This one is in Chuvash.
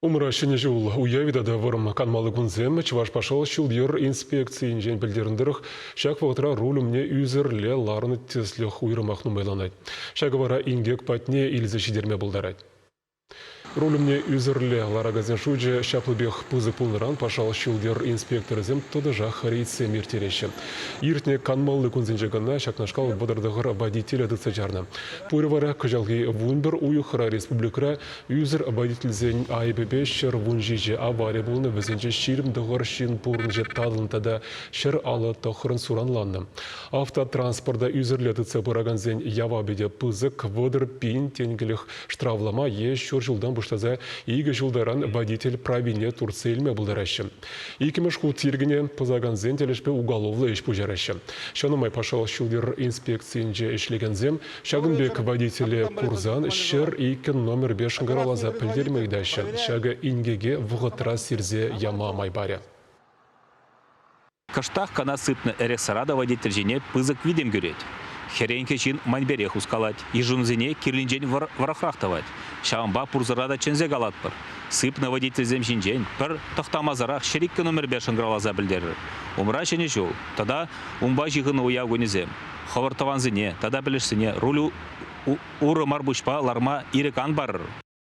Умра Ҫӗнӗ ҫул уявӗ тата вӑрӑм канмалли кунсем. Чӑваш патшалӑх ҫул-йӗр инспекцийӗнчен пӗлтернӗ тӑрӑх, ҫак вӑхӑтра руль умне ӳсӗрле ларнӑ тӗслӗх уйрӑмах нумайланать. Ҫакӑ вара инкек патне илсе ҫитерме пултарать. Руль умне ӳсӗрле ларакансен шучӗ ҫаплипех пысӑк пулнӑран патшалӑх ҫул-йӗр инспекторӗсем тӑтӑшах рейдсем ирттереҫҫӗ. Иртнӗ канмалли кунсенче кӑна ҫакнашкал 39 водителе тытса чарнӑ. Пурӗ вара кӑҫалхи 11 уйӑхра республикӑра Ӳсӗр водительсен айӑпӗпе 117 авари пулнӑ, вӗсенче 29 ҫын пурнӑҫӗ татӑлнӑ тата 159 суранланнӑ. Автотранспорта ӳсӗрле тытса пыракансен явапӗ те пысӑк, 30 пин тенкӗлӗх штрафлама е ҫур ҫултан пуҫласа икӗ ҫул таран водитель правине туртса илме пултараҫҫӗ. Иккӗмӗш хут йӗркене пӑсакансен тӗлӗшпе уголовлӑ ӗҫ пуҫараҫҫӗ. Ҫавна май патшалӑх ҫул-йӗр инспекцийӗнче ӗҫлекенсем Ҫакӑн пек водителе курсан 102 номерпе шӑнкӑравласа пӗлтерме ыйтаҫҫӗ. Ҫакӑ инкеке вӑхӑтра сирсе яма май парӗ. Кӑштах кӑна сыпнӑ эрех-сӑра та водитель ҫине пысӑк витӗм кӳрет. Хӗренкӗ ҫын маньперех хускалать, йышӑнусене кирлинчен вӑрахрах тӑвать. Ҫавӑнпа пурсӑра та чӗнсе калатпӑр. Сыпнӑ водительсем ҫинчен пӗр тӑхтамасӑрах 102 номерпе шӑнкӑравласа пӗлтерӗр. Умра Ҫӗнӗ ҫул тата унпа ҫыхӑннӑ уяв кунӗсем. Хӑвӑр тӑвансене тата пӗлӗшсене руль урӑ мар пуҫпа ларма ирӗк ан парӑр.